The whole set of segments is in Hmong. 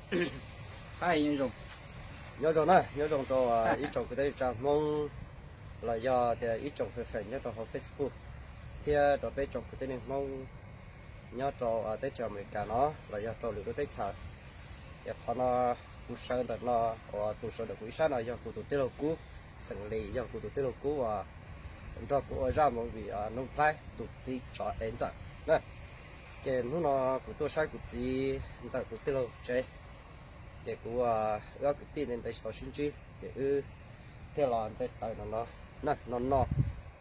Nyob zoo na, nyob zoo rau ib tsoom kwv tij neej tsa Hmoob los yog tias ib tsoom fwm feem nyob rau hauv Facebook thiab rau peb tsoom kwv tij neej Hmoob nyob rau teb chaws Amelikas no los yog rau lwm lub teb chaws. Ces qhov no kuv sawv ntawm no uas tus sawv ntawm kuv ib sab no yog kuv tus tij laug Kub xeem Lis, yog kuv tus tij laug Kub uas nrog kuv ua zaj movie Nuj Nplhaib tus txiv tsov ev ntxawm na. Ces hnub no kuv tuaj saib kuv txiv ntawm kuv tij laug tsev, ces kuv wb ob kwv tij ntev ntev tsis tau sib ntsib ces wb thiaj los nte taws no no, no no.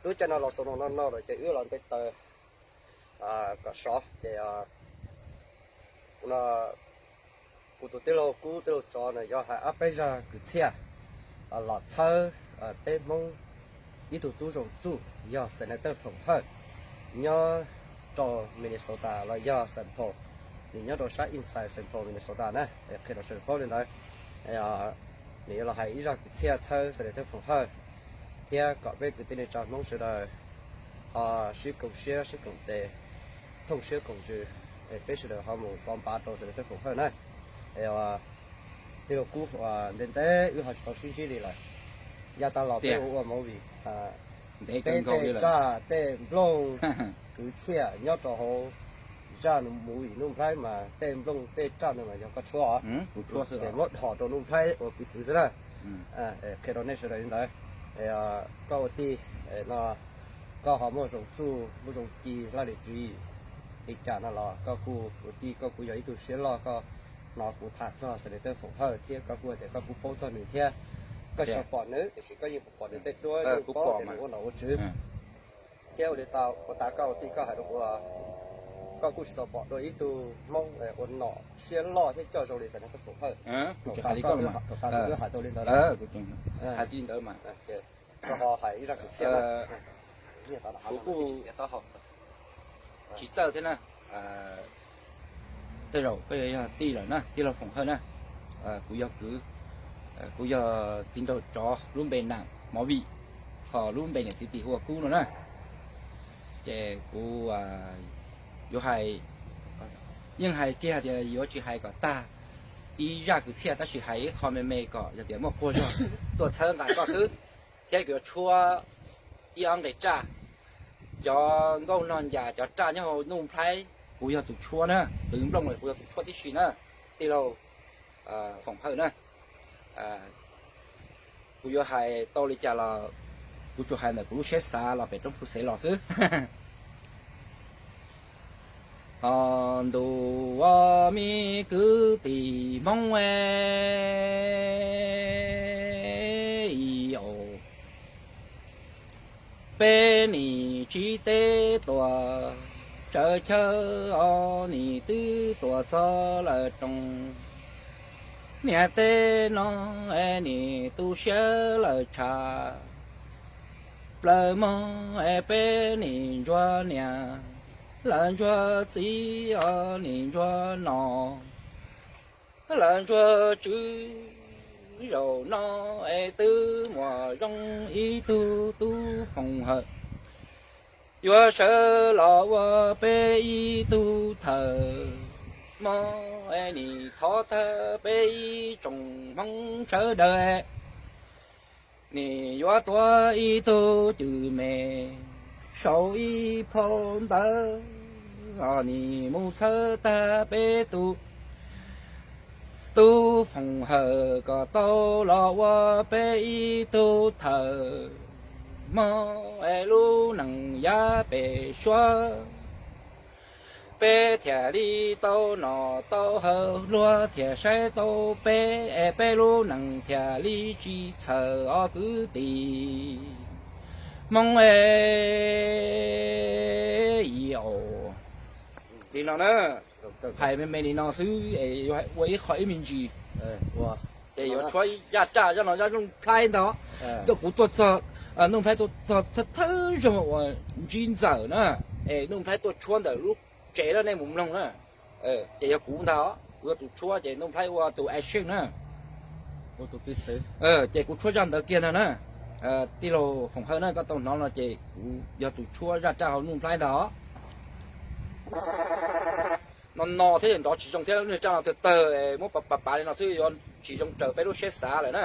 Lub caij no los xaus no no no lawm ces wb los nte taws kom sov ces kuv tus tij laug Kub tij laug tsov no yog hais ob peb zaj kwv txhiaj los txhawb peb Hmoob ib tug tub zoo txuj yog Senator Foom Hawj nyob rau Minnesota los yog Saint Paul, nws nyob rau sab inside Saint Paul Minnesota na, qhia rau sawv daws paub li ntawd. Nws yuav los hais ib zaj kwv txhiaj txhawb Senator Foom Hawj thiab kom peb kwv tij neej tsa Hmoob sawv daws ho sib koom siab sib koom tes, thooj siab koom ntsws, peb sawv daws ho mus pov npav rau Senator Foom Hawj na. Tij laug Kub, ntev ntev wb ho tsis tau sib ntsib li lawm. Yav tag los peb ua ua movie, peb tej raj tej nplooj kwv txhiaj nyob rau hauv zaj movie Nuj Nplhaib mas tej nplooj tej raj no mas yog koj tshuab os. Ces muab dhos rau Nuj Nplhaib ua piv txwv xwb na. Qhia rau nej sawv daws li ntawd. Koj ua tij no, koj ho muaj zoo txuj muaj zoo ci laj lim ris li cas no los koj kuj ua tij, koj kuj yog ib tug siab loj, koj hnov kuv tham txog Senator Foom Hawj thiab koj kuj tias koj kuj paub txog nws thiab. Koj tsis tau pom nws tiam sis koj yeej pom nws tej duab, yeej paub tias nws ua nom ua tswv. Thiab ua li tau ua tas koj ua tij koj hais rau kuv, koj kuj tsis tau pom dua ib tug Hmoob ua nom siab loj thiab coj zoo li Senator Foom Hawj. Thaum tas koj twb hais tau li ntawd lawm. Hais li ntawd mas koj ho hais ib zaj kwv txhiaj. Kuv kuj tsis txawj thiab na. Tej zaum koj yuav yog tij lawm na, tij laug Foom Hawj na. Kuv yog kwv, kuv yog txiv nraug tsov lub npe Nam Mov Vim, ho lub npe niam txiv tim hu ua Kub no na. Ces kuv yuav hais, yeej hais kiag hais tias yuav tsis hais kom tag ib zaj kwv txhiaj tab sis hais ib qho me me kom yog tias muaj quag zog tuaj txhawb nqa koj xwb, thiab kuv yuav tshuab ib ob nqe raj. Cov nkauj nog ncas cov raj nyob hauv Nuj Nplhaib kuv yog tus tshuab na, tus nplooj kuv yog tus tshuab tib si na, tij laug Foom Hawj na. Kuv yuav hais tau li cas los kuv tsuas hais ntawm kuv lub siab xav los pem roob Phu Xev los xwb. Ho ntuj ua mi kwv tij Hmoob e, i au, peb nim tsis teb tuam tsawv chaw os, nim twb tuam txog lawm roos. Niam teb no es nim tu siab lawm tshav plaws mog es peb nim ntsuag niam, lawv ntsuag txiv os nim ntsuag nom, lawv ntsuag tswv. Zaum no es twb muaj zoo ib tug tub Foom Hawj yuav sawv los ua peb ib tug thawm mog es nim thov thawj peb ib tsoom Hmoob sawv daws, nim yuav tuav ib tug cwj me saum ib phau ntawv, nim mus txhawb tag peb tus tub Foom Hawj kom tau los ua peb ib tug thawm mog es lub neej yav pem suab peb thiaj li tau noj tau haus, luag thiaj saib tau peb es peb lub neej thiaj li tsis txhawj os kwv tij Hmoob e, i au. Li no na, hais me me li no xwb es yuav ua ib qho ib me ntsis. Ces yuav tshuab zaj raj zaj no zaj Nuj Nplhaib ntag. Tuaj kuv tuaj txog, Nuj Nplhaib tuaj txog thawj thawj zaug uas ntsib ntxawm na, es Nuj Nplhaib tuaj tshuab ntawm lub tsev na, nej mus mloog na. Ces yog kuv ntag, kuv yog tus tshuab ces Nuj Nplhaib ua tus action na. Ces kuv tshuab zaj ntawd kiag ntag na. Tij laug Foom Hawj na, koj tau hnov no ces kuv yog tus tshuab zaj raj hauv Nuj Nplhaib ntag os. no no thiab nrov tsis zoo thiab, lub niag raj no tawg tawg, muab pav pav li no xwb yuav tsis zoo raws peb lub siab xav lawm na.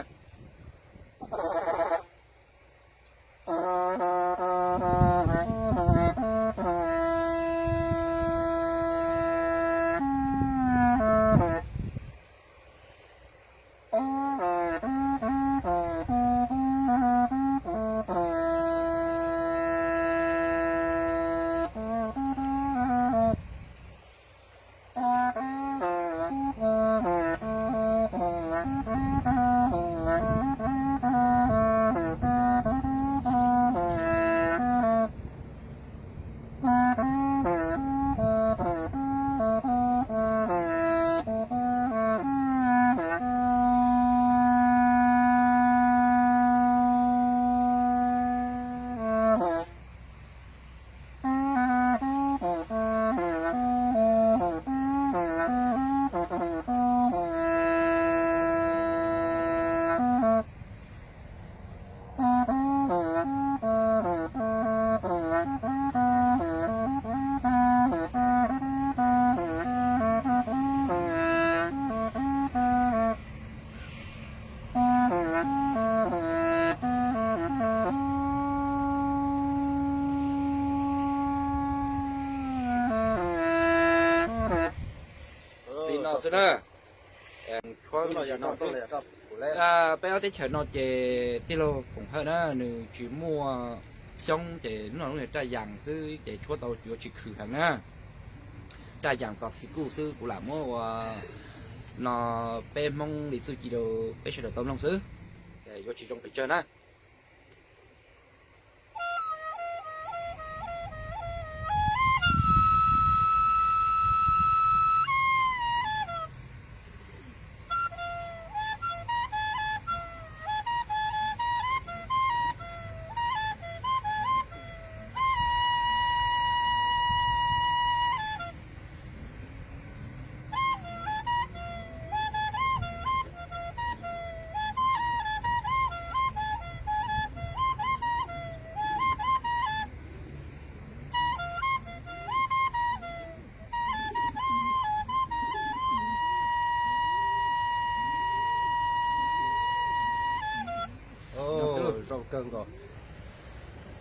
Li no xwb na. Peb ob teb chaws no ces tij laug Foom Hawj na nws tsis muaj xyoob ces hnub no lub niag raj yas xwb ces tshuab tau yuav tsis khwm heev na. Raj yas tos xis kuj xwb kuv lam muab ua no peb Hmoob li txuj ci rau peb sawv daws tau mloog xwb, yuav tsis zoo pes tsawg na.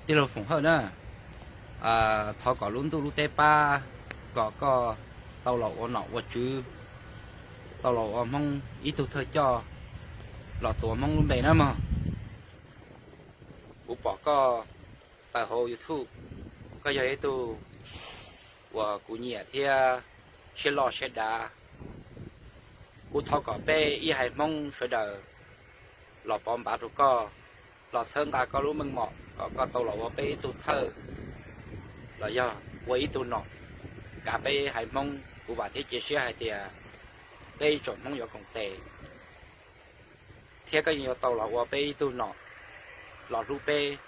Tij laug Foom Hawj na, thov kom lub ntuj lub teb pab kom koj tau los ua nom ua tswv, tau los ua Hmoob ib tug thawj coj los tuav Hmoob lub npe na mog. Kuv pom koj tawm hauv YouTube, koj yog ib tug uas kuv nyiam thiab siab loj siab dav. Kuv thov kom peb ib haiv Hmoob sawv daws los pov npav rau koj, los txhawb nqa koj lub meej mom kom koj tau los ua peb ib tug thawj los yog ua ib tug nom kav peb haiv Hmoob. Kuv vam thiab cia siab hais tias peb ib tsoom Hmoob yuav koom tes thiab koj yeej yuav tau los ua peb ib tug nom los hlub peb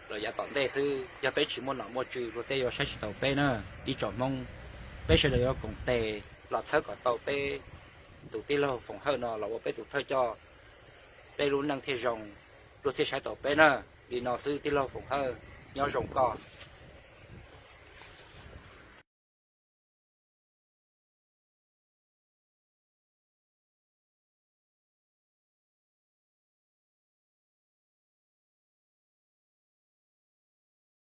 los yav tom ntej xwb. Yog peb tsis muaj nom muaj tswv luag tej yuav saib tsis taus peb na. Ib tsoom Hmoob, peb sawv daws yuav koom tes los txhawb kom tau peb tus tij laug Foom Hawj no los ua peb tus thawj coj, peb lub neej thiaj zoo, luag thiaj saib taus peb na. Li no xwb tij laug Foom Hawj, nyob zoo koj.